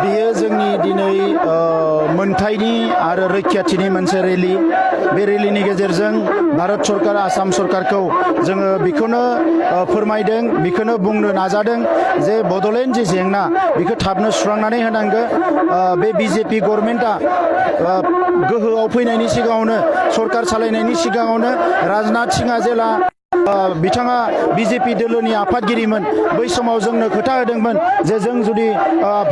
बियो जोंनि दिनै मोनथायनि आरो रैखाथिनि मोनसे रेलि बे रेलिनि गेजेरजों भारत सरकार आसाम सरकारखौ जोङो बेखौनो फोरमायदों बेखौनो बुंनो नाजादों जे बड'लेण्ड जे जेंना बेखौ थाबनो सुस्रांनानै होनांगौ बे बिजेपि गभर्नमेन्टआ गोहोआव फैनायनि सिगाङावनो सरकार सालायनायनि सिगाङावनो राजनाथ सिंहआ जेला बिथाङा बिजेपि दोलोनि आफादगिरिमोन बै समाव जोंनो खोथा होदोंमोन जे जों जुदि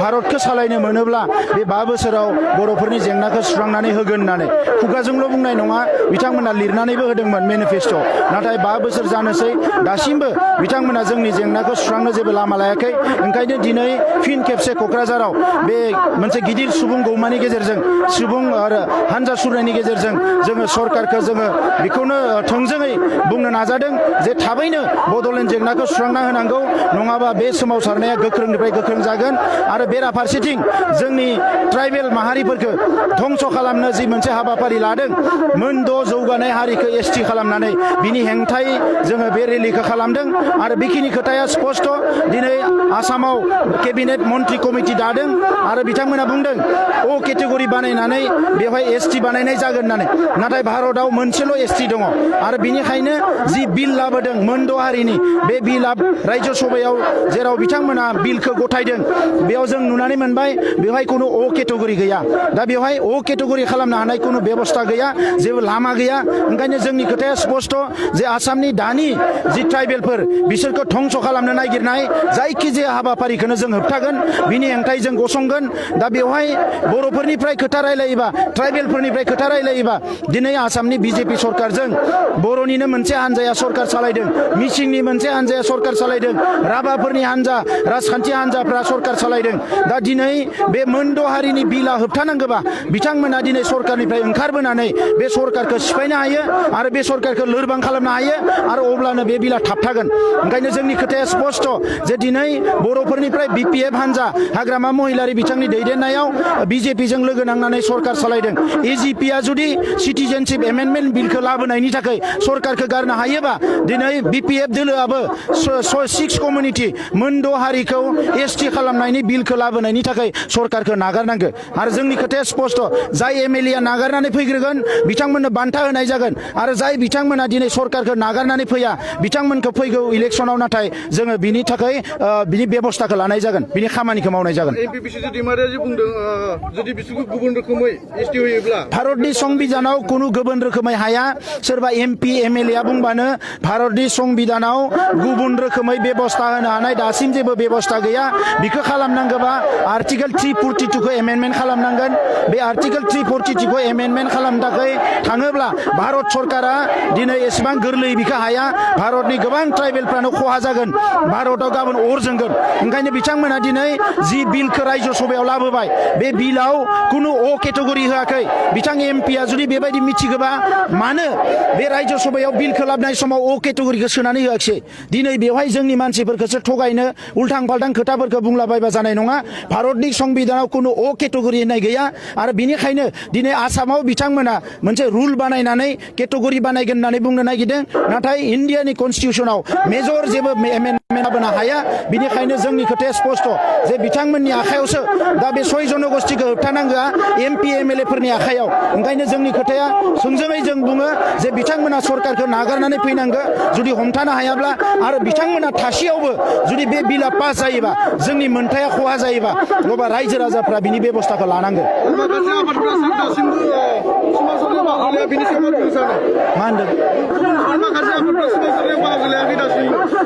भारतखौ सालायनो मोनोब्ला बे 5 बोसोराव बर'फोरनि जेंनाखौ सुस्रांनानै होगोन होननानै खुगाजोंल' बुंनाय नङा बिथांमोना लिरनानैबो होदोंमोन मेनिफेस्ट'आव नाथाय 5 बोसोर जानोसै दासिमबो बिथांमोना जोंनि जेंनाखौ सुस्रांनो जेबो लामा लायाखै ओंखायनो दिनै फिन खेबसे क'क्राझाराव बे मोनसे गिदिर सुबुं गौमानि गेजेरजों सुबुं आरो हानजा सुरनायनि गेजेरजों जोङो सरकारखौ जोङो बेखौनो थोंजोङै बुंनो नाजादों जे थाबैनो बड'लेण्ड जेंनाखौ सुस्रांना होनांगौ नङाबा बे सोमावसारनाया गोख्रोंनिफ्राय गोख्रों जागोन आरो बेराफारसेथिं जोंनि ट्राइबेल माहारिफोरखौ धंस खालामनो जि मोनसे हाबाफारि लादों मोन 6 जौगानाय हारिखौ एसटि खालामनानै बिनि हेंथायै जोङो बे रेलिखौ खालामदों आरो बेखिनि खोथाया स्पष्ट दिनै आसामाव केबिनेट मन्त्रि कमिटि दादों आरो बिथांमोना बुंदों अ केटेगरि बानायनानै बेवहाय एसटि बानायनाय जागोन होननानै नाथाय भारतआव मोनसेल' एसटि दङ आरो बिनिखायनो जि बिल लाबोदों मोन 6 हारिनि बे बिलआ राज्य सभायाव जेराव बिथांमोना बिलखौ गथायदों बेयाव जों नुनानै मोनबाय बेवहाय कोनो अ केटेगरि गैया दा बेवहाय अ केटेगरि खालामनो हानाय कोनो बेबस्था गैया जेबो लामा गैया ओंखायनो जोंनि खोथाया स्पष्ट जे आसामनि दानि जि ट्राइबेलफोर बिसोरखौ धंस खालामनो नागिरनाय जायखिजाया हाबाफारिखौनो जों होबथागोन बिनि हेंथायै जों गसंगोन दा बेवहाय बर'फोरनिफ्राय खोथा रायलायोबा ट्राइबेलफोरनिफ्राय खोथा रायलायोबा दिनै आसामनि बिजेपि सरकारजों बर'निनो मोनसे हान्जाया सरकार सालायदों मिसिंनि मोनसे हान्जाया सरकार सालायदों राभाफोरनि हान्जा राजखान्थि हान्जाफ्रा सरकार सालायदों दा दिनै बे मोन 6 हारिनि बिला होबथानांगौबा बिथांमोना दिनै सरकारनिफ्राय ओंखारबोनानै बे सरकारखौ सिफायनो हायो आरो बे सरकारखौ लोरबां खालामनो हायो आरो अब्लानो बे बिला थाबथागोन ओंखायनो जोंनि खोथाया स्पष्ट जे दिनै बर'फोरनिफ्राय बिपिएफ हान्जा हाग्रामा महिलारि बिथांनि दैदेननायाव बिजेपिजों लोगो नांनानै सरकार सालायदों एजिपिआ जुदि सिटिजेनशिप एमेन्डमेन्ट बिलखौ लाबोनायनि थाखाय सरकारखौ गारनो हायोबा दिनै बिपिएफ दोलोआबो 6 कमिउनिटि मोन 6 हारिखौ एसटि खालामनायनि बिलखौ लाबोनायनि थाखाय सरकारखौ नागारनांगौ आरो जोंनि खोथाया स्पष्ट जाय एमएलए नागारनानै फैग्रोगोन बिथांमोननो बान्था होनाय जागोन आरो जाय बिथांमोना दिनै सरकारखौ नागारनानै फैया बिथांमोनखौ फैगौ इलेक्सनाव नाथाय जोङो बिनि थाखाय बिनि बेबस्थाखौ लानाय जागोन बिनि खामानिखौ मावनाय जागोन भारतनि संबिधानाव कोनो गुबुन रोखोमै हाया सोरबा एमपि एमएलए बुंबानो भारतनि संबिधानाव गुबुन रोखोमै बेबस्था होनो हानाय दासिम जेबो बेबस्था गैया बिखौ खालामनांगौबा आर्टिकेल 342 खौ एमेन्डमेन्ट खालामनांगोन बे आर्टिकेल 342 खौ एमेन्डमेन्ट खालामनो थाखाय थाङोब्ला भारत सरकारा दिनै एसेबां गोरलै बिखौ हाया भारतनि गोबां ट्राइबेलफ्रानो खहा जागोन भारतआव गाबोन अर जोंगोन ओंखायनो बिथांमोना दिनै जि बिलखौ राज्य सभायाव लाबोबाय बे बिलाव कोनो अ केटेगरि होआखै बिथां एमपिआ जुदि बेबायदि मिथिगोबा मानो बे राज्य सभायाव बिलखौ लाबोनाय समाव अ केटेगरिखौ सोनानै होआखिसै दिनै बेवहाय जोंनि मानसिफोरखौसो थगायनो उल्थां फाल्थां खोथाफोरखौ बुंलाबायबा जानाय नङा भारतनि संबिधानाव कोनो अ केटेगरि होननाय गैया आरो बिनिखायनो दिनै आसामाव बिथांमोना मोनसे रुल बानायनानै केटेगरि बानायगोन होननानै बुंनो नागिरदों नाथाय इन्डियानि कन्स्टिटिउसनाव मेजर जेबो एमेन्डमेन्ट लाबोनो हाया बिनिखायनो जोंनि खोथाया स्पष्ट जे बिथांमोननि आखायावसो दा बे 6 जनगोष्ठीखौ होबथानांगौआ एमपि एमएलए फोरनि आखायाव ओंखायनो जोंनि खोथाया थोंजोङै जों बुङो जे बिथांमोना सरकारखौ नागारनानै फैनांगौ जुदि हमथानो हायाब्ला आरो बिथांमोना थासेयावबो जुदि बे बिला पास जायोबा जोंनि मोनथाया खहा जायोबा अब्ला रायजो राजाफ्रा बिनि बेबस्थाखौ लानांगौ मा होनदों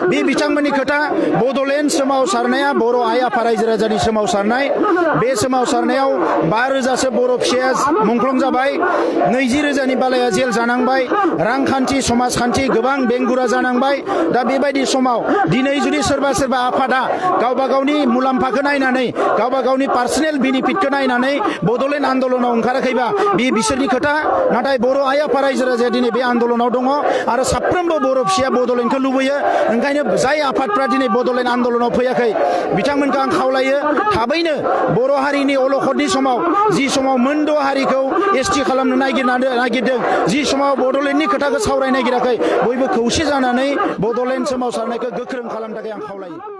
बे बिथांमोननि खोथा बड'लेण्ड सोमावसारनाया बर' आइ आफा रायजो राजानि सोमावसारनाय बे सोमावसारनायाव 5,000सो बर' फिसाया मुंख्लं जाबाय 20,000नि बालाया जेल जानांबाय रांखान्थि समाजखान्थि गोबां बेंगुरा जानांबाय दा बेबायदि समाव दिनै जुदि सोरबा आफादा गावबा गावनि मुलाम्फाखौ नायनानै गावबा गावनि पार्सनेल बेनिफिटखौ नायनानै बड'लेण्ड आन्दोलनाव ओंखाराखैबा बे बिसोरनि खोथा नाथाय बर' आइ आफा रायजो राजाया दिनै बे आन्दोलनाव दङ आरो साफ्रोमबो बर' फिसाया बड'लेण्डखौ लुबैयो ओंखायनो जाय आफादफ्रा दिनै बड'लेण्ड आन्दोलनाव फैयाखै बिथांमोनखौ आं खावलायो थाबैनो बर' हारिनि अलखदनि समाव जि समाव मोन 6 हारिखौ एसटि खालामनो नागिरदों जि समाव बड'लेण्डनि खोथाखौ सावरायनो नागिराखै बयबो खौसे जानानै बड'लेण्ड सोमावसारनायखौ गोख्रों खालामनो थाखाय आं खावलायो।